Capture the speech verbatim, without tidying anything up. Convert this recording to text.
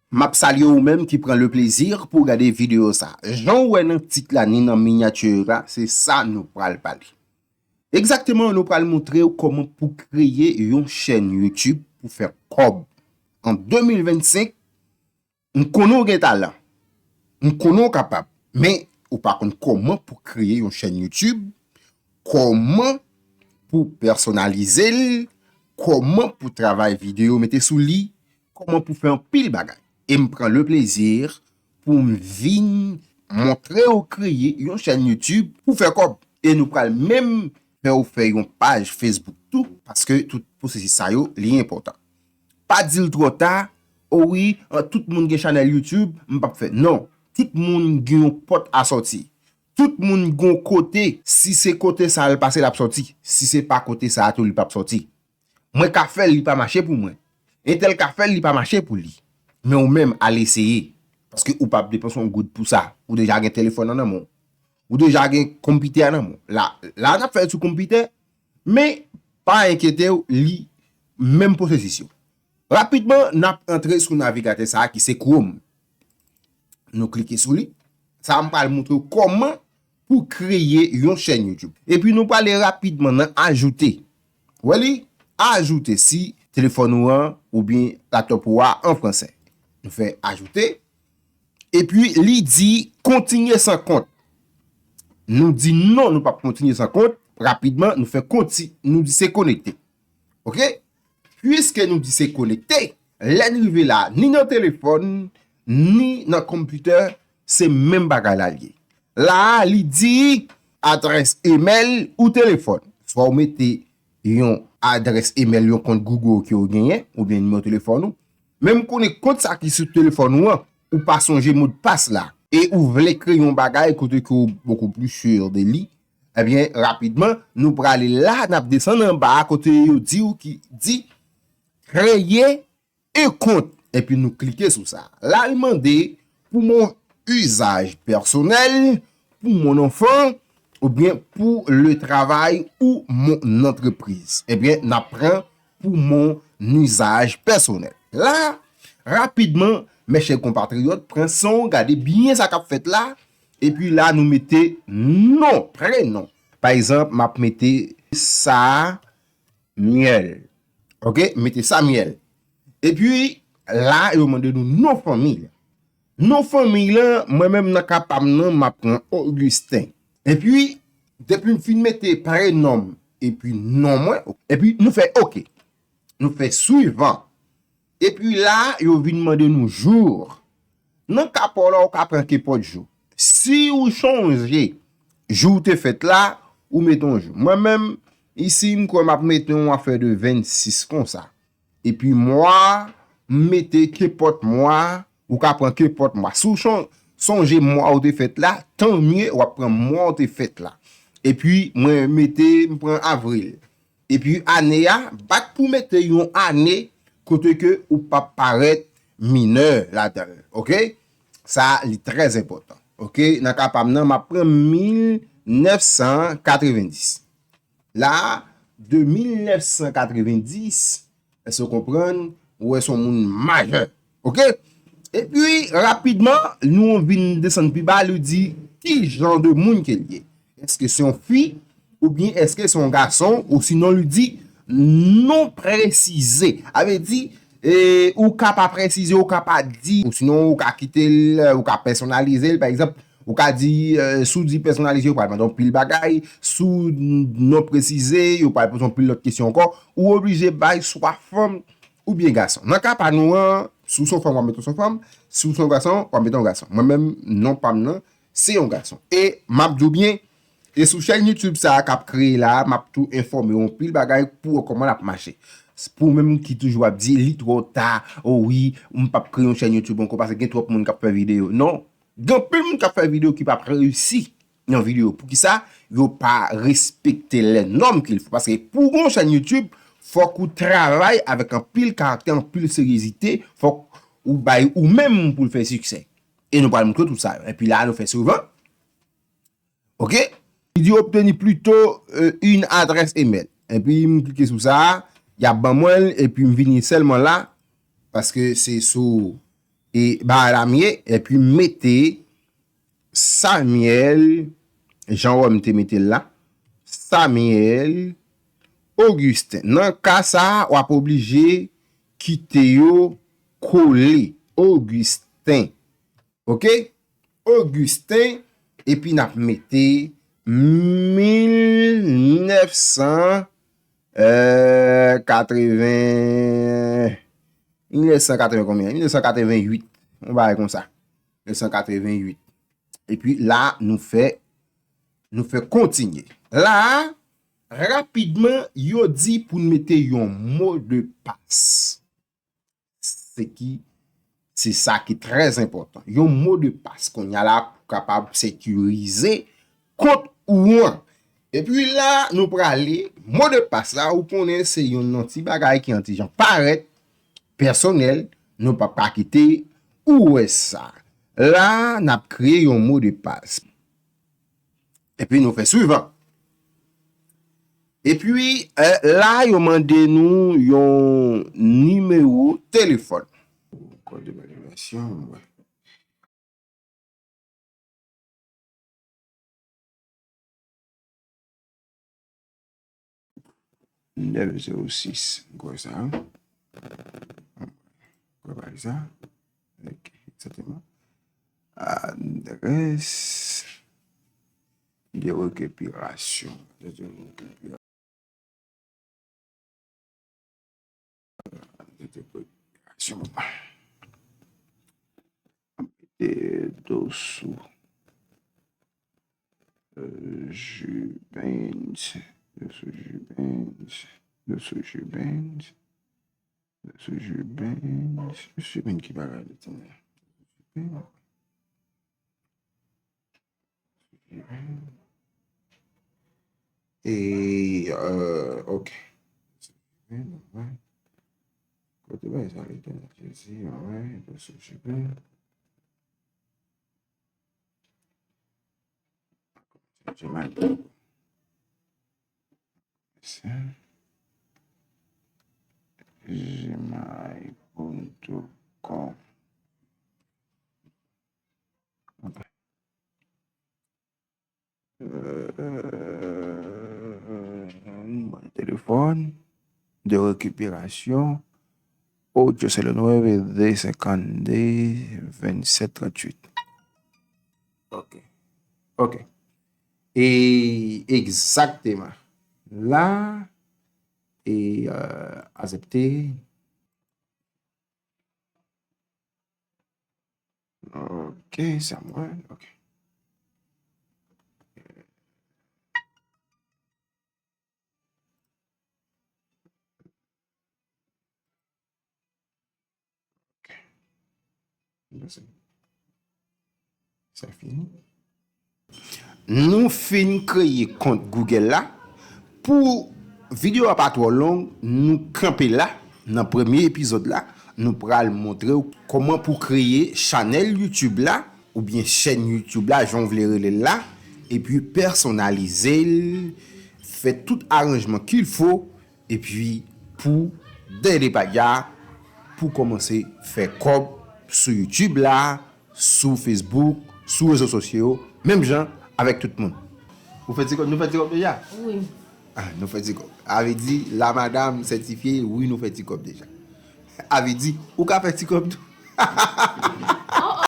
M ap salye ou menm ki pran le plezi pou w gade videyo sa. Jan w wè nan tit la ni nan minyati la, se sa nou pral pale. Egzakteman, nou pral montre w kòman pou kreye yon chèn YouTube pou fè kòb. An de mil vennsenk, m konnen w gen talan. M konnen w kapab. Men, ou pa konn kòman pou kreye yon chèn YouTube, kòman pou pèsonalize l, kòman pou travay videyo mete sou li, kòman pou fè anpil bagay. E m pran le plezi pou m vin montre w kreye yon chèn YouTube pou fè kòb. E nou pral menm fè w fè yon paj Facebook tou, paske tout pwosesis sa yo, li enpòtan. Pa di l twò ta, o wi, an, tout moun gen chanèl YouTube, m p ap fè. Non, tout moun gen yon pòt a sòti. Tout moun gen yon kote, si se kote sa a l pase, l ap sòti. Si se pa kote sa a tou, li p ap sòti. Mwen ka fè l, li pa mache pou mwen. Entèl ka fè l, li pa mache pou li. Men ou menm, al eseye. Paske ou p ap depanse yon goud pou sa. Ou deja gen telefòn nan nan men w. Ou deja gen konpitè nan men w. La, la n ap fè l sou konpitè, men pa enkyete w, li menm pwosesis yo. Rapidman, n ap antre sou navigatè sa a ki se Chrome. Nou klike sou li. Sa a m pral montre w kòman pou kreye yon chèn YouTube. Epi nou prale rapidman nan ajoute. Wè li? Ajoute si telefòn ou an oubyen laptop ou a an fransè. Nou fè ajoute. Epi li di kontinye san kont. Nou di non, nou p ap kontinye san kont. Rapidman, nou fè konti, nou di se konekte. Oke? Piske nou di se konekte, lè n rive la, ni nan telefòn, ni nan konpitè, se menm bagay la l ye. La a, li di adrès email ou telefòn. Swa w mete yon adrès email, yon kont Google ke w genyen, oubyen nimewo telefòn ou. Men m konnen kont sa ki sou telefòn ou an, ou pa sonje modpas la. E ou vle kreye yon bagay kote ke w beaucoup plus sûr de li, ebyen, rapidman, nou prale la, n ap desann anba a kote yo di w ki di kreye un compte. Epi nou klike sou sa. La, li mande pour mon usage personnel, pour mon enfant, oubyen pour le travail ou mon entreprise. Ebyen, n ap pran pour mon usage personnel. La, rapidman, mes chers compatriotes, pran san w, gade byen sa k ap fèt la. Epi la, nou mete non, prenon. Pa egzanp, m ap mete Samuel. Oke, mete Samuel. Epi la, yo mande nou non fanmi. Non fanmi lan, mwen menm nan ka pa m nan, m ap pran Augustin. Epi, depi m fin mete prenon m, epi non mwen, epi nou fè oke. Nou fè swivan. Epi la, yo vin mande nou jou. Nan ka pa w la, ou ka pran kenpòt jou. Si ou chonje jou w te fèt la, ou mete yon jou. Mwen menm, isi, m kwè m ap mete yon afè de vennsis konsa. Epi mwa, m mete kenpòt mwa, ou ka pran kenpòt mwa. Si w chon-, sonje mwa ou te fèt la, tan mye, w ap pran mwa ou te fèt la. Epi mwen mete, m pran avril. Epi ane a, bat pou mete yon ane kote ke ou p ap parèt minè ladan l. Oke? Sa, li trè enpòtan. Oke? Nan ka pa m nan, m ap pran mil nèf san katrevenndis. La, de mil nèf san katrevenndis, èske w konprann? Ou wè se yon moun majè. Oke? Epi, rapidman, nou vin desann pi ba, li di ki jan de moun ke l ye. Èske se yon fi, oubyen èske se yon gason, ou sinon li di non presize. A vle di, e, ou ka pa presize, ou ka pa di, ou sinon ou ka kite l, ou ka pèsonalize l, pa egzanp, ou ka di, e, si w di pèsonalize, yo pral mande w anpil bagay, si w non presize, yo pral poze w anpil lòt kesyon ankò, ou oblije bay swa fanm oubyen gason. Nan ka pa nou an, si w se yon fanm, w ap mete w se yon fanm, si w se yon gason, w ap mete w yon gason. Mwen menm, non pa m nan, se yon gason. E m ap di w byen, e sou chèn YouTube sa a k ap kreye la a, m ap tou enfòme w anpil bagay pou w wè kòman l ap mache. Pou w menm ki toujou ap di, li twò ta, o wi, m p ap kreye yon chèn YouTube ankò paske gen twòp moun k ap fè videyo. Non, gen anpil moun k ap fè videyo ki p ap reyisi nan videyo. Poukisa? Yo pa respekte les normes qu'il faut. Paske pou w gen yon chèn YouTube, fòk ou travay avèk anpil karaktè, anpil seryezite, fòk ou bay ou menm pou l fè siksè. E nou pral montre tout sa yo. Epi la, nou fè swivan. Oke? Li di obtenir plutôt, euh, une adresse email. Epi m klike sou sa, y ap ban mwen l, epi m vini sèlman la, paske se sou E bagay la m ye, epi m mete Samuel, jan w wè m te mete l la, Samuel Augustin. Nan ka sa a, w ap oblije kite yo kole. Augustin. Oke? Augustin, epi n ap mete mil nèf san, euh, katreven, mil nèf san katreven konbyen? Mil nèf san katreven uit. Yon bagay konsa. Mil nèf san katreven uit. Epi la, nou fè, nou fè kontinye. La, rapidman, yo di pou n mete yon modpas. Se ki, se sa ki trè enpòtan. Yon modpas kounye a la pou kapab sekirize kont ou an. Epi la, nou prale, modpas la, ou konnen se yon, yon ti bagay ki yon ti jan parèt, pèsonèl, nou p ap ka kite ou wè sa. La, n ap kreye yon modpas. Epi nou fè swivan. Epi, eh, la, yo mande nou yon nimewo telefòn. Kòd de validasyon, wè. Nèf zewo sis, m kwè sa. M kwè pa sa. Ok, egzakteman. Adrès de rekipirasyon. Adrès de rekipirasyon. Mete Dossou. Euh, Jubens. Dossou Jubens. Dossou Jubens. Dossou Jubens. Dossou Jubens ki bagay li te ye? E, euh, ok. Kote bay sa li te nan Jezi, alright, Dossou Jubens. Jemay. Jemay ponto com. Ok. Euh, numéro de téléphone de récupération. Ocho cero nueve, dos cincuenta y dos, veintisiete treinta y ocho. Ok. Ok. E egzakteman. La, e, euh, aksepte. Ok, Samuel, ok. Ok. Sa fini. Nou fin kreye kont Google la. Pou videyo a pa twò long, nou kanpe la. Nan premye epizòd la, nou pral montre w kòman pou kreye chanèl YouTube la, oubyen chèn YouTube la, jan w vle rele l la, epi pèsonalize l, fè tout aranjman qu'il faut, epi pou dèyè depatya, pou kòmanse fè kòb sou YouTube la, sou Facebook, sou rezo sosyo yo, menm jan avèk tout moun. Ou fè ti kòb, nou fè ti kòb deja? Wi. Ah, nou fè ti kòb. A vle di, la madam sètifye, wi, nou fè ti kòb deja. A vle di, ou ka fè ti kòb tou.